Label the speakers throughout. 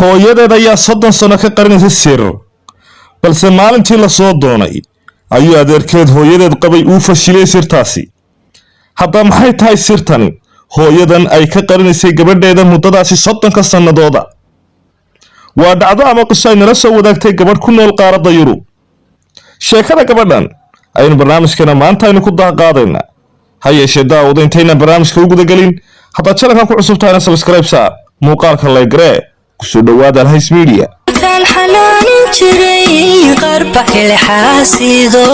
Speaker 1: Hooyadeed ayaa 30 sano ka qarinaysay sir, balse maalintii lasoo doonay ayuu adeerkeed hooyadeed qabay uu fashiliyey sirtaasi. Hadda maxay tahay sirtani hooyadan ay ka qarinaysay gabadheeda muddadaasi 30-ka sannadooda? Waa dhacdo ama qiso ay nala soo wadaagtay gabadh ku nool qaaradda Yurub. Sheekada gabadhan ayaynu barnaamijkeena maanta aynu ku daaqaadaynaa. Ha yeeshee, daawada, intaynan barnaamijka u gudagelin, haddaad channelkan ku cusub tahayna subscribe saar, muuqaalka like garee. Kusoo dhowaada Alhays Media.
Speaker 2: Kan xanaanin jiray qarba xilxaasido,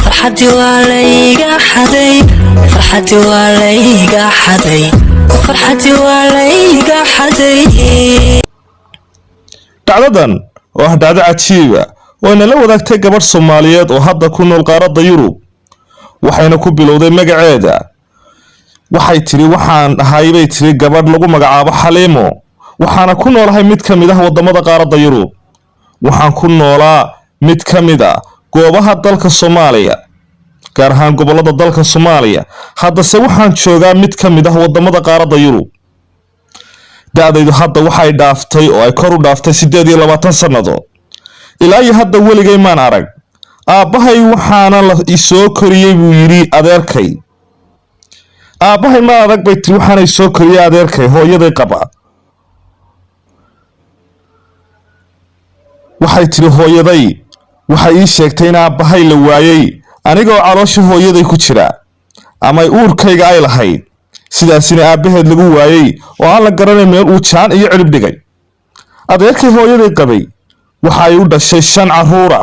Speaker 2: farxadii waa layga xaday, farxadii waa layga xaday, farxadii waa layga xaday.
Speaker 1: Dhacdadan oo ah dhacdo cajiiba oo inala wadaagtay gabadh Soomaaliyeed oo hadda ku nool qaaradda Yurub, waxayna ku bilowday magaceeda. Waxay tidhi: "Waxaan ahay," bay tidhi, "gabadh lagu magacaabo Xaliimo. Waxaana ku noolahay mid ka mid ah waddamada qaaradda Yurub. Waxaan ku noolaa mid ka mid ah goobaha dalka Soomaaliya, gaar ahaan gobollada dalka Soomaaliya. Haddase waxaan joogaa mid ka mid ah waddamada qaaradda Yurub. Da'daydu hadda waxay dhaaftay oo ay kor u dhaaftay 28 sannadood. Ilaa iyo hadda weligay maan arag aabbahay, waxaana la isoo koriyey," buu yidhi, "adeerkay. Aabbahay ma arag," bay tiri, "waxaana isoo koriyey adeerkay hooyaday qaba." Waxay tidhi: "Hooyaday waxay ii sheegtay in aabbahay la waayey anigoo caloosha hooyaday ku jira ama uurkayga ay lahayd, sidaasina aabbaheed lagu waayey oo aan la garanay meel uu jaan iyo cirib dhigay. Adeerkay hooyaday qabay waxa ay u dhashay shan carruura.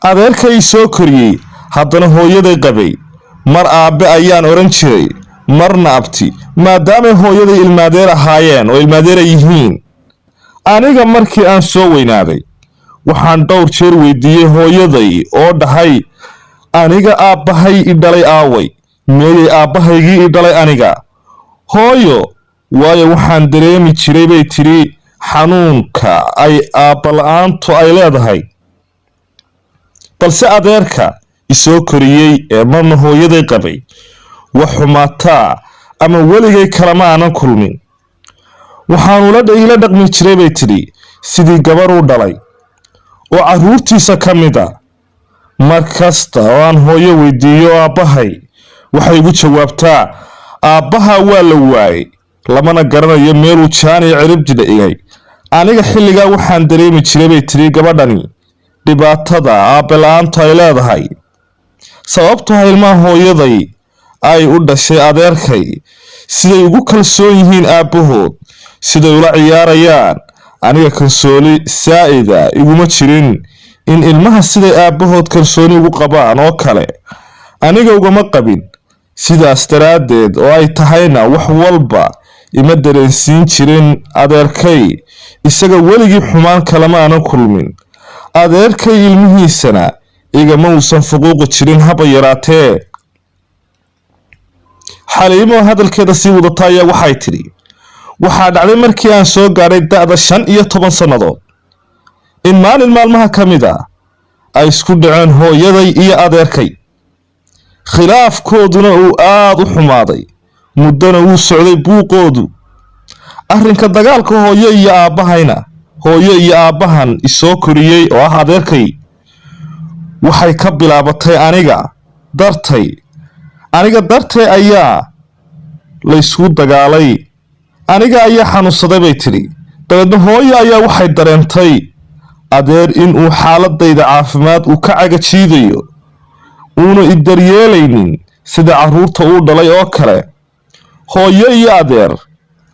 Speaker 1: Adeerkay soo koriyey, haddana hooyaday qabay, mar aabbe ayaan odhan jiray, marna abti, maadaamay hooyaday ilmaadeer ahaayeen oo ilmaadeer ay yihiin. Aniga markii aan soo weynaaday waxaan dhowr jeer weydiiyey hooyaday oo dhahay: 'Aniga aabbahay i dhalay aaway? Meeyay aabbahaygii i dhalay aniga, hooyo?' Waayo waxaan dareemi jiray," bay tidhi, "xanuunka ay aabba la'aantu ay leedahay. Balse adeerka isoo koriyey ee marna hooyaday qabay wax xumaataa ama weligay kalama aanan kulmin. Waxaanu ila dhaqmi jiray," bay tidhi, "sidii gabar uu dhalay oo carruurtiisa ka mid a. Mar kasta oo aan hooyo weydiiyo aabbahay, waxay igu jawaabtaa: 'Aabbaha waa la waayey, lamana garanayo meeluu jaan iyo cirib dhigay.' Aniga xilligaa waxaan dareemi jiray," bay tidhi gabadhani, "dhibaatada aabbe la'aantu ay leedahay, sababtoo ah ilmaha hooyaday ay u dhashay adeerkay siday ugu kalsoon yihiin aabbahood, siday ula ciyaarayaan, aniga kalsooni saa'ida iguma jirin in ilmaha siday aabbahood kalsooni ugu qabaan oo kale aniga ugama qabin. Sidaas daraaddeed oo ay tahayna wax walba ima dareensiin jirin adeerkay. Isaga weligii xumaan kalama aanan kulmin. Adeerkay ilmihiisana igama uusan fuquuqi jirin haba yaraatee." Xaliimo hadalkeeda sii wadata ayaa waxay tidhi: "Waxaa dhacday markii aan soo gaadhay da'da 15 sannadood in maalin maalmaha ka mid ah ay isku dhaceen hooyaday iyo adeerkay, khilaafkooduna uu aada u xumaaday, muddona wuu socday buuqoodu. Arrinka dagaalka hooyo iyo aabbahayna, hooyo iyo aabbahan isoo koriyey oo ah adeerkay, waxay ka bilaabatay aniga dartay. Aniga dartay ayaa laysku dagaalay. Aniga ayaa xanuunsaday," bay tidhi. "Dabeedna hooyo ayaa waxay dareentay adeer inuu xaaladayda caafimaad uu ka cagajiidayo, uuna i daryeelaynin sida carruurta uu dhalay oo kale. Hooyo iyo adeer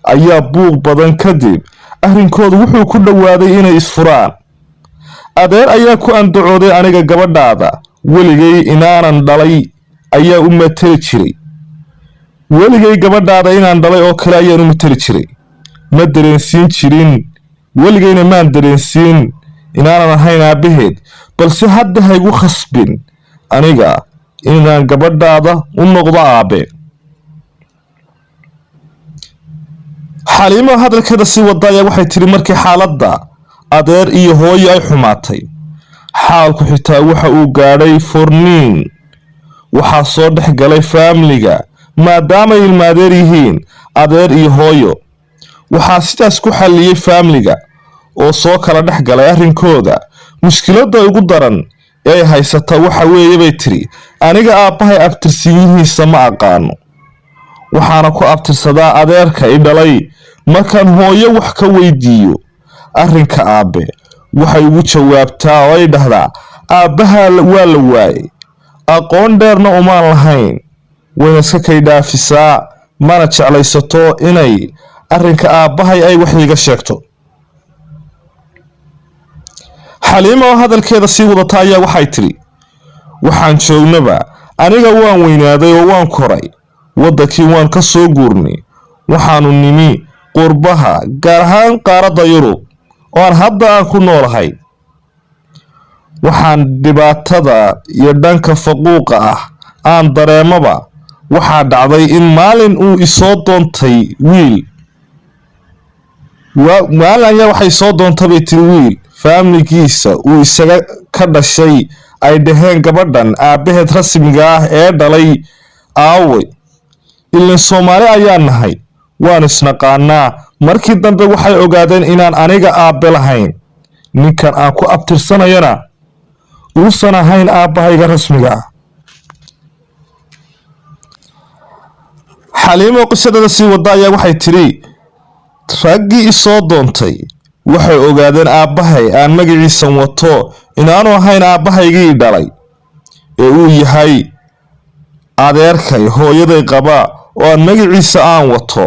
Speaker 1: ayaa buuq badan kadib arrinkoodu wuxuu ku dhowaaday inay isfuraan. Adeer ayaa ku andacooday: 'Aniga gabadhaada weligay inaanan dhalay ayaa u mateli jiray. Weligay gabadhaada inaan dhalay oo kale ayaan u mateli jiray. Ma dareensiin jirin, weligayna maan dareensiin inaanan ahayn aabbaheed, balse hadda haygu khasbin aniga inaan gabadhaada u noqdo aabe.'" Xaliimo hadalkeeda sii wada ayaa waxay tidhi: "Markii xaaladda adeer iyo hooyo ay xumaatay, xaalku xitaa waxa uu gaadhay furniin. Waxaa soo dhex galay faamiliga, maadaamay ilmaadeer yihiin adeer iyo hooyo. Waxaa sidaas ku xalliyey faamiliga Oo soo kala dhex galay arrinkooda. Mushkiladda ugu daran ee ay haysata waxa weeye, bay tiri, aniga aabbahay abtirsiinyihiisa ma aqaano, waxaana ku abtirsadaa adeerka i dhalay. Markaan hooyo wax ka weydiiyo arrinka aabbe, waxay ugu jawaabtaa oo ay dhahdaa aabbaha waa la waayay, aqoon dheerna umaan lahayn. Wayna iska kay dhaafisaa, mana jeclaysato inay arrinka aabbahay ay wax iiga sheegto. Xaliima oo hadalkeeda sii wadata ayaa waxay tidhi, waxaan joognaba aniga waan weynaaday oo waan koray, waddankii waan ka soo guurnay, waxaanu nimi qurbaha, gaar ahaan qaaradda Yurub oo aan hadda aan ku noolahay. Waxaan dhibaatada iyo dhanka faquuqa ah aan dareemaba, waxaa dhacday in maalin uu isoo doontay wiil. Maalin ayaa waxay soo doontay, bay tiri, wiil faamiligiisa uu isaga ka dhashay ay dhaheen gabadhan aabbaheed rasmiga ah ee dhalay aaway? Ilan Soomaali ayaa nahay, waan isnaqaanaa. Markii dambe waxay ogaadeen inaan aniga aabbe lahayn, ninkan aan ku abtirsanayana uusan ahayn aabbahayga rasmiga ah. Xaliimo qisadada sii wada ayaa waxay tidhi, raggii isoo doontay waxay ogaadeen aabbahay aan magaciisan wato inaanu ahayn aabbahaygii dhalay ee uu yahay adeerkay hooyaday qaba oo aan magaciisa aan wato.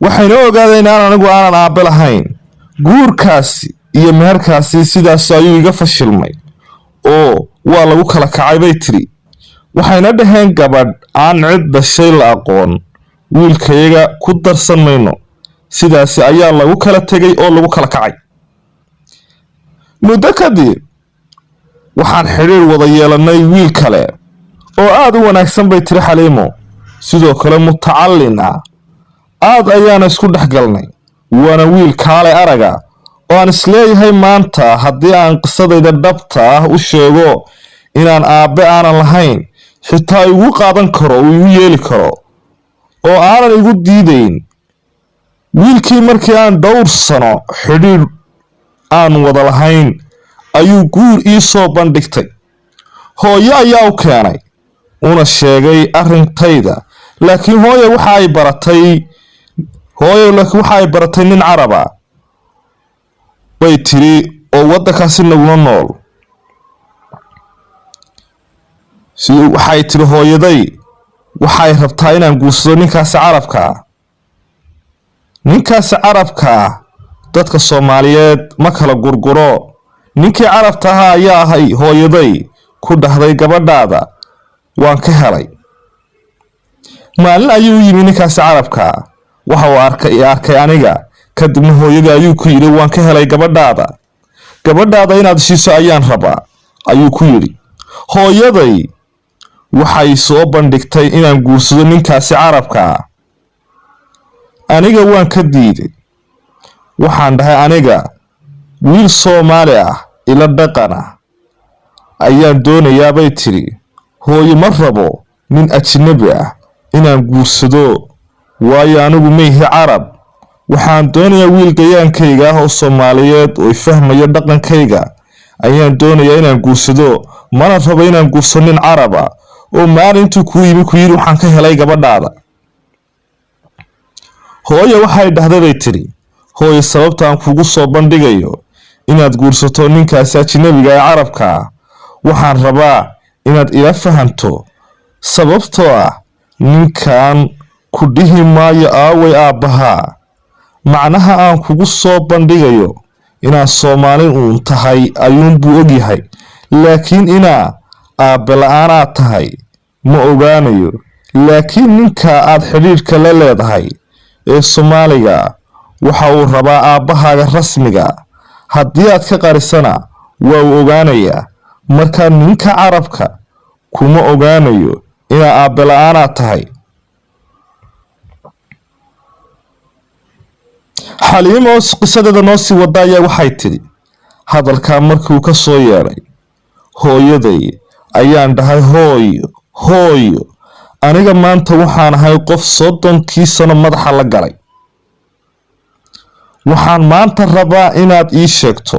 Speaker 1: Waxayna ogaadeen inaan anigu aanan aabbe lahayn. Guurkaasi iyo meherkaasi sidaas ayuu iga fashilmay oo waa lagu kala kacay, bay tidhi. Waxayna dhaheen gabadh aan cid dhashay la aqoon wiilkayaga ku darsan mayno. Sidaasi ayaa lagu kala tegay oo lagu kala kacay. Muddo kadib waxaan xidhiir wada yeelanay wiil kale oo aada u wanaagsan, bay tiri Xaliimo, sidoo kale mutacallin ah, aad ayaana isku dhex galnay, waana wiil kaale araga oo aan isleeyahay maanta haddii aan qisadayda dhabta ah u sheego inaan aabbe aanan lahayn, xitaa igu qaadan karo, uu igu yeeli karo oo aanan igu diidayn. Wiilkii markii aan dhowr sano xidhiidh aan wada lahayn ayuu guur ii soo bandhigtay. Hooyo ayaa u keenay una sheegay arrintayda, laakiin hooyo waxa ay baratay, hooyo laakiin waxa ay baratay nin Caraba, bay tiri, oo waddankaasi nagula nool. Si waxay tiri hooyaday waxay rabtaa inaan guursado ninkaasi Carabka ah. Ninkaasi Carabka ah dadka Soomaaliyeed ma kala gurguro. Ninkii Carabta ahaa ayaa ahay hooyaday ku dhahday gabadhaada waan ka helay. Maalin ayuu u yimi ninkaasi Carabka, waxa uu arkay aniga, kadibna hooyadii ayuu ku yidhi waan ka helay gabadhaada, gabadhaada inaad heshiiso ayaan rabaa, ayuu ku yidhi. Hooyaday waxay soo bandhigtay inaan guursado ninkaasi Carabka ah. Aniga waan ka diiday. Waxaan dhahay aniga wiil Soomaali ah ila dhaqan ah ayaan doonayaa, bay tidhi hooyo. Ma rabo nin ajnabi ah inaan guursado, waayo anigu maihi Carab. Waxaan doonayaa wiil gayaankayga ah oo Soomaaliyeed oo fahmayo dhaqankayga ayaan doonayaa inaan guursado, mana rabo inaan guursado nin Carab ah oo maalintuu kuu yimi ku yidhi waxaan ka helay gabadhaada. Hooyo waxay dhahday, bay tidhi hooyo, sababta aan kugu soo bandhigayo inaad guursato ninkaasi ajnabiga ee Carabka ah, waxaan rabaa inaad ila fahanto, sababtoo ah ninkan ku dhihi maayo aaway aabbahaa. Macnaha aan kugu soo bandhigayo inaad Soomaali uun tahay ayuunbuu ogyahay, laakiin inaa aabbe la-aan aad tahay ma ogaanayo. Laakiin ninka aad xidhiidhka la leedahay ee Soomaaliga waxa uu rabaa aabbahaaga rasmiga, haddii aad ka qarisana waa uu ogaanayaa. Markaa ninka Carabka kuma ogaanayo inaa aabbe la-aan aad tahay. Xaliimo oo qisadeeda noo sii wada ayaa waxay tidhi, hadalkaa markii ka soo yeedhay hooyaday ayaan dhahay hooyo, hooyo, aniga maanta waxaan ahay qof 30kii sano madaxa la galay. Waxaan maanta rabaa inaad ii sheegto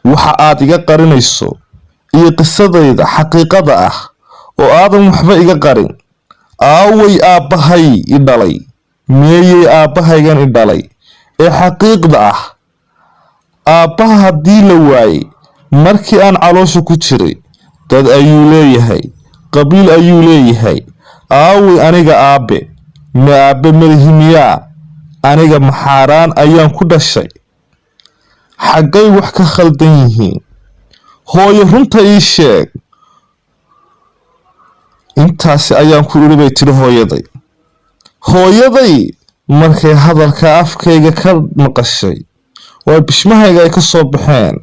Speaker 1: waxa aad iga qarinayso iyo qisadayda xaqiiqada ah oo aadan waxba iga qarin. Aaway aabbahay i dhalay? Meeyey aabbahaygan i dhalay ee xaqiiqda ah? Aabbaha haddii la waayey markii aan caloosha ku jiray, dad ayuu leeyahay, qabiil ayuu leeyahay. Aaway aniga aabbe? Ma aabbe malihi miyaa? Aniga maxaaraan ayaan ku dhashay? Xaggay wax ka khaldan yihiin? Hooyo, runta ii sheeg. Intaasi ayaan ku idhi, bay tidhi hooyaday. Hooyaday markay hadalka afkayga ka maqashay oo ay bishmahayga ay ka soo baxeen,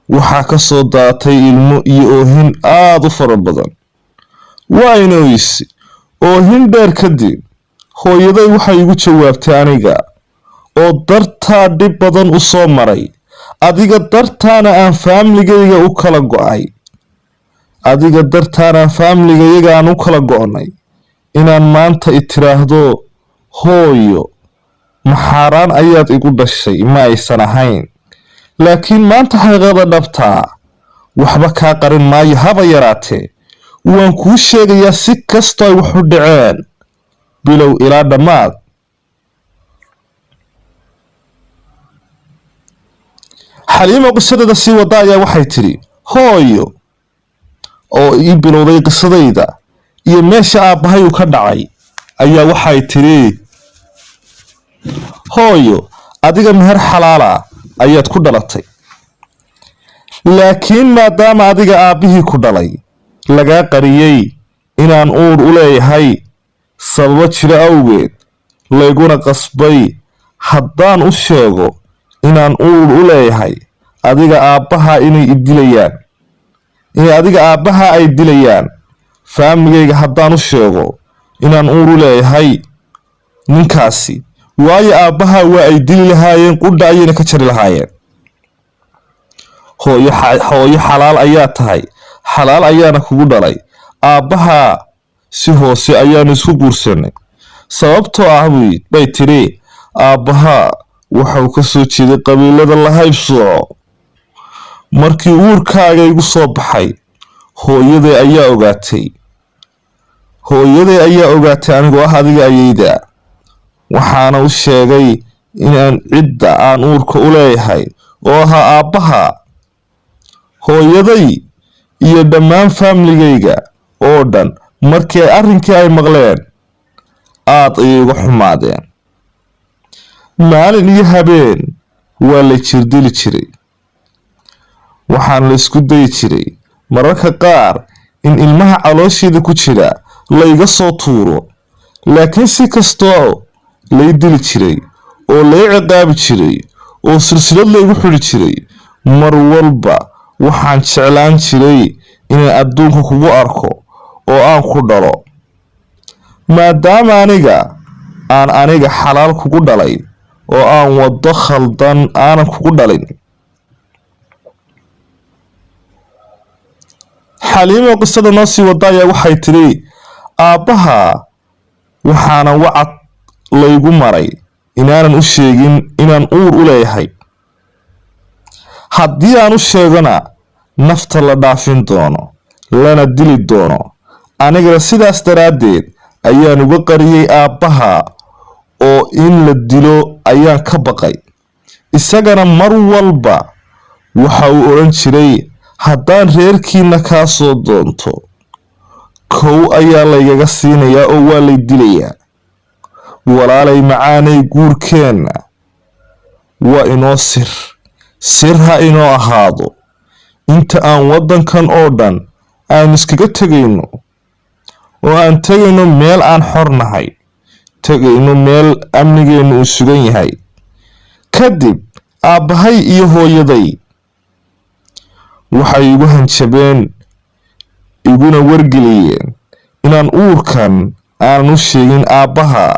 Speaker 1: waxaa ka soo daatay ilmo iyo oohin aada u fara badan. Waa ina oysi oohin dheer kadib, hooyaday waxay igu jawaabtay: "Aniga oo dartaa dhib badan u soo maray, adiga dartaana aan faamiligayga u kala go'ay, adiga dartaanaan faamiligayaga aan u kala go'nay, inaan maanta i tiraahdo hooyo maxaaraan ayaad igu dhashay ma aysan ahayn. Laakiin maanta xaqiiqada dhabtaa waxba kaa qarin maayo, haba yaraatee. Waan kuu sheegayaa si kastoo ay wax u dhaceen, bilow ilaa dhammaad." Xaliimo qisadeeda sii wada ayaa waxay tidhi: "Hooyo oo ii bilowday qisadayda iyo meesha aabbahay uu ka dhacay ayaa waxay tidhi: 'Hooyo, adiga meher xalaala ayaad ku dhalatay, laakiin maadaama adiga aabbihii ku dhalay lagaa qariyey inaan uur u leeyahay sababo jiro awgeed, layguna qasbay haddaan u sheego inaan uur u leeyahay adiga aabbaha inay i dilayaan, inay adiga aabbaha ay dilayaan faamigayga haddaan u sheego inaan uur u leeyahay ninkaasi, waayo aabbaha waa ay dili lahaayeen, qudha ayayna ka jari lahaayeen. Hooyo, hooyo xalaal ayaa tahay, xalaal ayaana kugu dhalay. Aabbaha si hoose ayaanu isku guursanay, sababtoo ah bay tidhi, aabbaha waxau ka soo jeeday qabiilada la haybsooco. Markii uurkaaga igu soo baxay, hooyaday ayaa ogaatay, hooyaday ayaa ogaatay anigoo ah adiga ayeyda. Waxaana u sheegay inaan cidda aan uurka u leeyahay oo ahaa aabbaha. Hooyaday iyo dhammaan faamiligayga oo dhan markii ay arrinkii ay maqleen, aad ayay uga xumaadeen. Maalin iyo habeen waa la jirdili jiray, waxaana la isku dayi jiray mararka qaar in ilmaha caloosheeda ku jira layga soo tuuro. Laakiin si kastoo lay dili jiray oo lay ciqaabi jiray oo silsilad laygu xidhi jiray, mar walba waxaan jeclaan jiray inaan adduunka kugu arko oo aan ku dhalo, maadaama aniga aan aniga xalaal kugu dhalay oo aan waddo khaldan aanan kugu dhalin." Xaliimo qisada noo sii wada ayaa waxay tidhi: "Aabbaha waxaana wacad laygu maray inaanan u sheegin inaan uur u leeyahay, haddii aan u sheegona nafta la dhaafin doono lana dili doono. Anigana sidaas daraaddeed ayaan uga qariyey aabbaha, oo in la dilo ayaan ka baqay. Isagana mar walba waxa uu odhan jiray haddaan reerkiina kaa soo doonto, kow ayaa laygaga siinayaa oo waa lay dilayaa. Walaalay macaanay, guurkeenna waa inoo sir, sir ha inoo ahaado inta aan waddankan oo dhan aan iskaga tegayno oo aan tegayno meel aan xor nahay, tegayno meel amnigeennu uu sugan yahay. Kadib aabbahay iyo hooyaday waxay igu hanjabeen iguna wargeliyeen inaan uurkan aanan u sheegin aabbaha.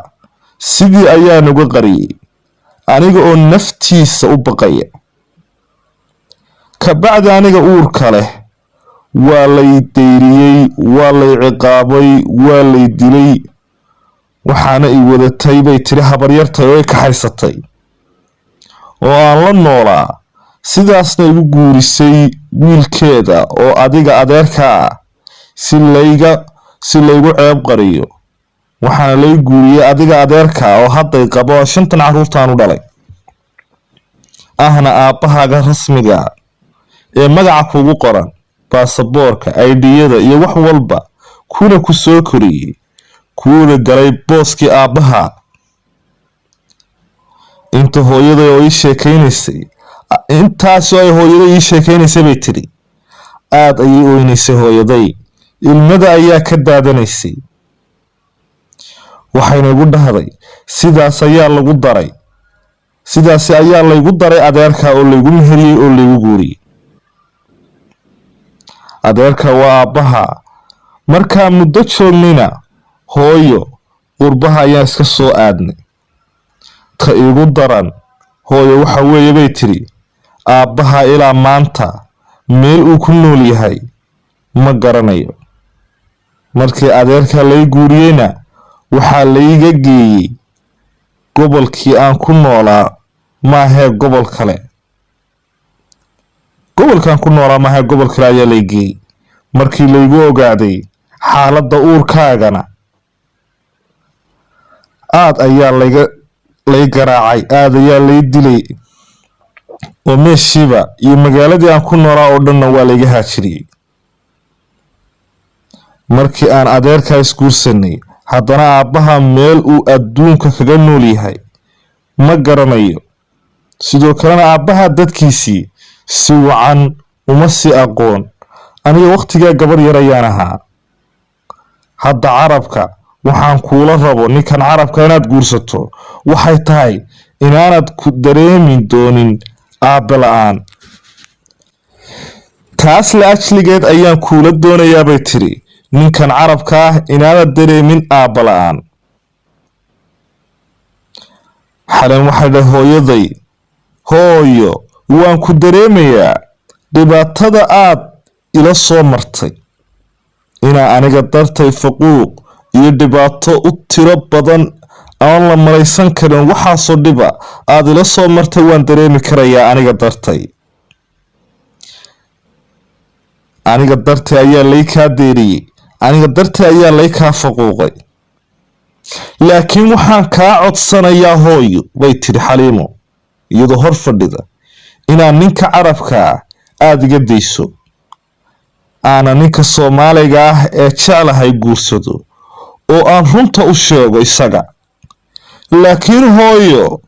Speaker 1: Sidii ayaan uga qariyey aniga oo naftiisa u baqaya. Kabacdi aniga uurka leh waa lay dayriyey, waa lay ciqaabay, waa lay dilay, waxaana i wadatay, bay tiri, habaryartay oo i kaxaysatay. Oo aan la noolaa, sidaasna igu guurisay wiilkeeda oo adiga adeerka ah, si laygu ceeb qariyo. Waxaana lay guuriyey adiga adeerka oo hadday qabo, shantan carruurtaan u dhalay, ahna aabbahaaga rasmiga ee magaca kugu qoran baasaboorka, ID-yada iyo wax walba, kuna ku soo koriyey, kuuna galay booskii aabbaha. Inta hooyaday oo ii sheekaynaysay, intaasoo ay hooyaday ii sheekaynaysay, bay tidhi, aad ayay oynaysay hooyaday, ilmada ayaa ka daadanaysay. Waxayna igu dhahday, sidaas ayaa lagu daray, sidaasi ayaa laygu daray adeerka oo laygu meheriyey oo laygu guuriyey. Adeerka waa aabbaha. Markaa muddo joognayna, hooyo, qurbaha ayaan iska soo aadnay. Ta iigu daran, hooyo, waxa weeye, bay tidhi, aabbaha ilaa maanta meel uu ku nool yahay ma garanayo. Markii adeerka lay guuriyeyna, waxaa layga geeyey gobolkii aan ku noolaa maahee gobol kale. Gobolkaan ku noolaa maahee gobol kale ayaa lay geeyey. Markii laygu ogaaday xaaladda uurkaagana, aad ayaa layga lay garaacay, aad ayaa lay dilay, oo meeshiiba iyo magaaladii aan ku noolaa oo dhanna waa layga haajiriyey. Markii aan adeerkaa isguursanay, haddana aabbaha meel uu adduunka kaga nool yahay ma garanayo. Sidoo kalena aabbaha dadkiisii si wacan uma sii aqoon. Aniga wakhtigaa gabadh yar ayaan ahaa. Hadda carabka waxaan kuula rabo, ninkan carabka inaad guursato, waxay tahay inaanad ku dareemi doonin aabbe la-aan. Taas la ajligeed ayaan kuula doonayaa, bay tidhi, ninkan carabka ah inaanad dareemin aabba la-aan. Xaleen waxay dhahay hooyaday, hooyo, waan ku dareemayaa dhibaatada aad ila soo martay, inaa aniga dartay faquuq iyo dhibaato u tiro badan aan la malaysan karin, waxaasoo dhiba aad ila soo martay waan dareemi karayaa. Aniga dartay, aniga dartay ayaa lay kaa deeriyey, aniga dartay ayaa lay kaa faquuqay. Laakiin waxaan kaa codsanayaa, hooyo, bay tidhi Xaliimo iyadoo hor fadhida, inaad ninka carabka ah aada iga dayso, aana ninka Soomaaliga ah ee jeclahay guursado oo aan runta u sheego isaga. Laakiin hooyo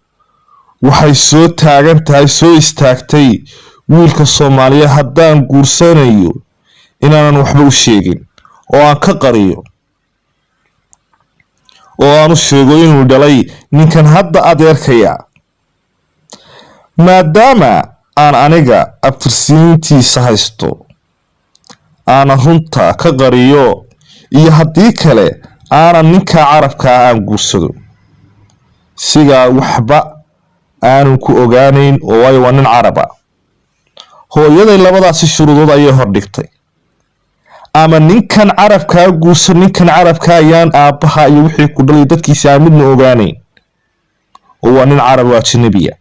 Speaker 1: waxay soo taagan tahay, soo istaagtay, wiilka Soomaaliya haddaan guursanayo inaanan waxba u sheegin oo aan ka qariyo, oo aan u sheego inuu dhalay ninkan hadda adeerkaya, maadaama aan aniga abtirsiintiisa haysto, aanan runta ka qariyo, iyo haddii kale aanan ninka carabka ah aan guursado, sigaa waxba aanan ku ogaanayn, oo waayo waa nin caraba. Hooyaday labadaasi shuruudood ayay hordhigtay: ama ninkan carabkaa guurso, ninkan carabka ayaan aabbaha iyo wixii ku dhalay dadkiisa aan midna ogaanayn, oo waa nin carab oo ajnabiya.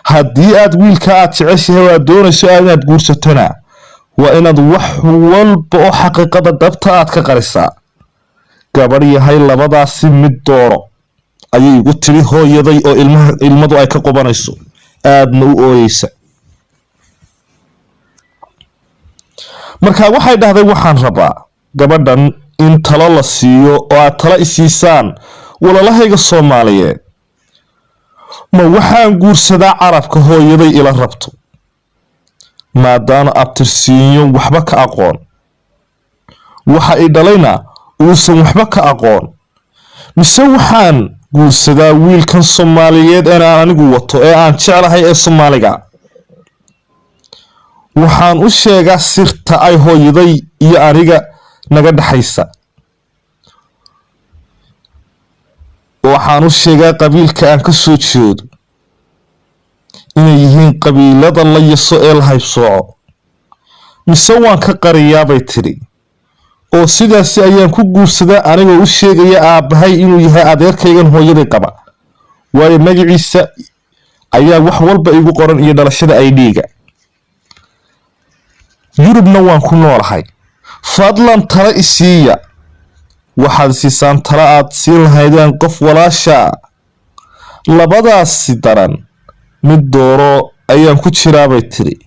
Speaker 1: Haddii aad wiilka aad jeceshahay oo aad doonayso inaad guursatona, waa inaad wax walba oo xaqiiqada dhabta aad ka qarisaa. Gabadh yahay, labadaasi mid dooro, ayay igu tiri hooyaday oo ilmaha ilmadu ay ka qubanayso, aadna u ooyeysa. Marka waxay dhahday, waxaan rabaa gabadhan in talo la siiyo oo aad talo isiisaan, walaalahayga Soomaaliyeed. Ma waxaan guursadaa carabka hooyaday ila rabto, maadaama abtirsiinyo waxba ka aqoon, waxa i dhalayna uusan waxba ka aqoon, mise waxaan guursadaa wiilkan Soomaaliyeed ee aan anigu wato ee aan jeclahay ee Soomaaliga? Waxaan u sheegaa sirta ay hooyaday iyo aniga naga dhexaysa, waxaan u sheegaa qabiilka aan ka soo jeedo inay yihiin qabiilada la yaso ee la haybsooco, mise waan ka qariyaa, bay tidhi, oo sidaasi ayaan ku guursadaa anigoo u sheegaya aabbahay inuu yahay adeerkaygan hooyaday qaba, waayo magaciisa Ayaa wax walba igu qoran iyo dhalashada ID-ga. Yurubna waan ku noolahay. Fadlan tala isiiya. Waxaad siisaan tala aad siin lahaydeen qof walaasha. Labadaasi daran mid dooro ayaan ku jiraa, bay tidhi.